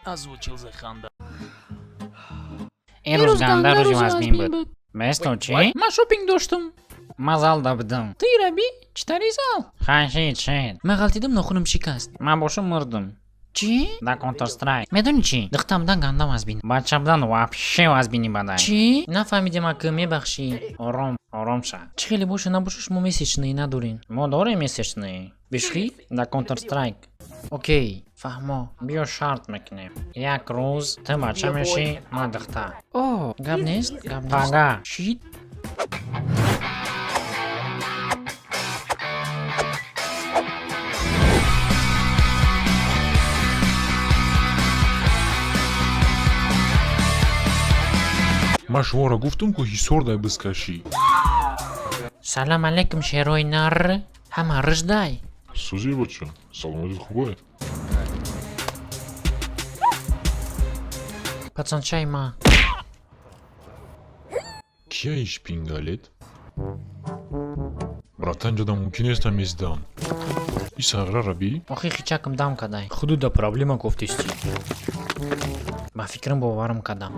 Озвучил Заханда. Ин рӯз ганда рӯзи вазмин буд. Бесто чӣ? Ман шопинг доштум. Ман залда будам. Ты раби? Чӣ тари зал? Хай, шид, шид. Ман ғалтидам, нохунам шикаст. Ман бошум мурдум. Чӣ? Дар Counter Strike. Медонӣ чӣ? Духта будан ганда вазбин. Бача будан вообще вазбини бадай. Чӣ? Нафаҳмидем, ака, мебахшӣ. Ором, ором ша. Чӣ хеле боша набоша, шумо месячные надорин. Мо дорем месячные. Бешухӣ? Дар Counter Strike. Окей, фаҳмо. Биё, шарт мекунем. Як рӯз ту бача мешӣ, ман духта. О, гап нест, гап нест. Пага. Шид. Ман шуморо гуфтам, ку ҳисор дай бизкашӣ. Салам алейкум, шерои нар. Ҳама рыждай. Сӯзи, бача, саломатит хубае? Пацанчаи ма. Кия ишпингалет? Братан, ҷада мумкин нест амездан. И сағра раби. Охи хичакам дам кадай. Худуда проблема кофтистӣ. Ба фикрам, боварам кардам.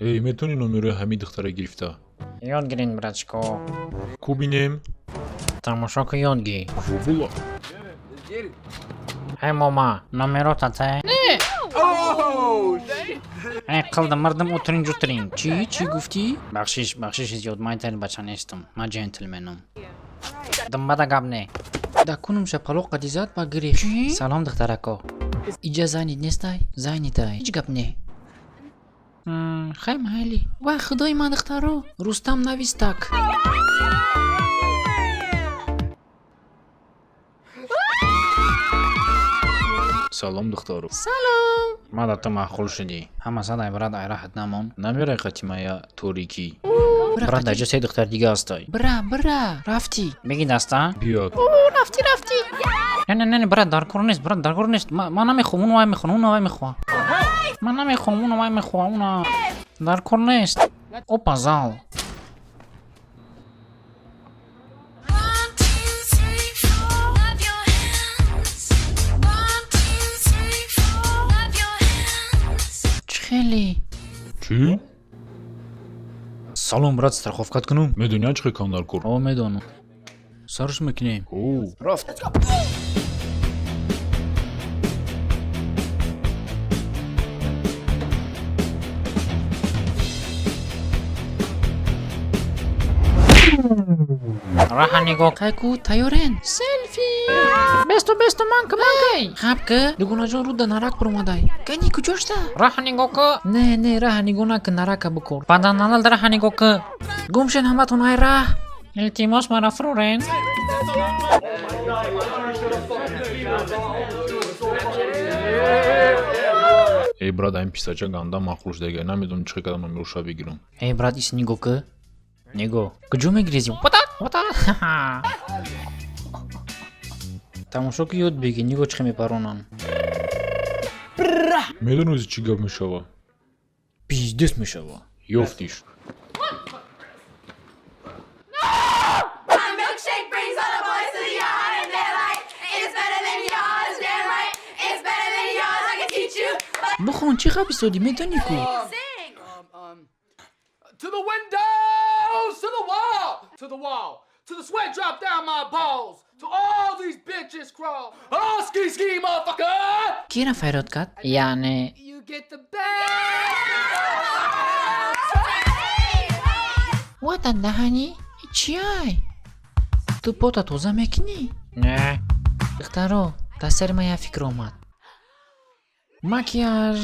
Эй, метавонӣ номерои ҳамин духтара гирифта? Ёд гирин, братчико. Ку бинем. Тамошо ку, ёд гир. Вобула. Эй, мома, номерота те. Эй, қилдим, мирдим, утиринг, ҷутиринг. Чӣ? Чӣ гуфтӣ? Бахшиш, бахшиши зиёд, ман тайли бача нестам. Ман ҷентлменам. Думбада гап не. Да кунум шапалоқ қади зад ба гирифт. Чӣ? Салом, духтарако. Иҷа занит нестай? Занитай. Ҳеҷ гап не. Хай, майли. Вай, худои ман, духтаро. Рустам навистак. Салом, духтару. Салом. Мада ту маъқул шудӣ. Ҳама садай, брат, айраҳат намон. Намерай қатимая торикӣ. Брат, дар ҷо се духтар дига ҳастай. Бира, бира. Рафтӣ. Биги даста. Биёд. Рафтӣ, рафтӣ. Не, не, не, брат, дар кор нест, брат, дар кор нест. Ман намехоҳам, уно вай мехоҳам, уно вай мехоҳам. Ман намехоҳам, уно вай мехоҳам, уно. Дар кор нест. Опа, зал. One, two, three, four. Clap your hands. One, two, three, four. Clap your hands. Чӣ хеле? Чӣ? Салом, брат, страховкат кунум? Медони, чӣ кан дар кор? О, медонам. Сарш мекунем. О. Рафт. Раҳа нигоҳ. Қайку, тайёрен? Селфи. Бесту, бесту, манка, манкай. Хаб ки, дугонаҷон, руда нарак буромадай. Кани куҷошта? Раҳа нигоҳ ку. Не, не, раҳа нигоҳ накун, нарака бикор. Баданалал, раҳа нигоҳ ку. Гум шен ҳаматон, ай раҳ. Илтимос, мара фурорен. Эй, брат, ҳамин писарча ганда маъқул шудага, намедонам чӣ кардам номероша бигирам. Эй, брат, ис нигоҳ ку. Нигоҳ. Куҷо мегирезӣ? Вата, вата. Тамошо ки, ёд бигир, нигоҳ чӣ мепаронам. Медони, ози чӣ гап мешава? Пиздес мешава. Ёфтиш. My milkshake brings all the boys to the yard, and they're like, "It's better than yours, damn right. It's better than yours. I can teach you." But Бихон, чӣ хаб истодӣ, медонӣ ку? sing. To the windows, to the wall, to the wall, to the sweat drop down my balls, to all these bitches crawl. Oh, ski ski, motherfucker! Кира файрод кард? Яъне You get the best. Вата даҳанӣ? Чиай? Ту пота тоза мекунӣ? Не. Духтаро, дар сари ман як фикр омад. Макияж.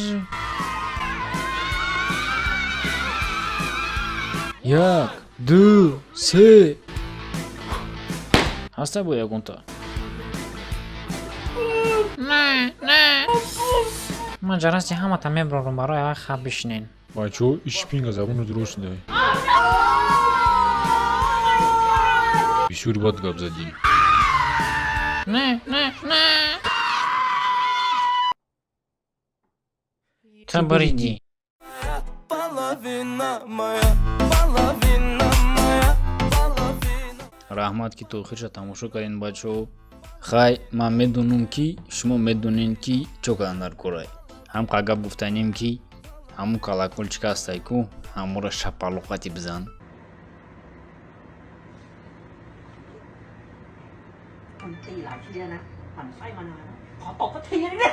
Як, ду, се. Ҳаста бо ягонта? Не, не. Ман ҷарасти ҳамата мебарорам, барои ава хаб бишинен. Бачаҳо, ишпинга забону дуруст дай. Бисёри бад гап задӣ. Не, не, не. Ту буридӣ. Половина моя, половина моя, половина. Раҳмат, ки то охирша тамошо кардин, бачаҳо. Хай, ман медонам, ки шумо медонед, ки чо кардан дар корай. Ҳам гап гуфтанем, ки ҳамун колокольчик ҳастай ку, ҳамура шапалоқати бизан. มันตีหลายทีแล้วนะหมั่นไส้มานานแล้วขอตบสักทีนึงเนี่ย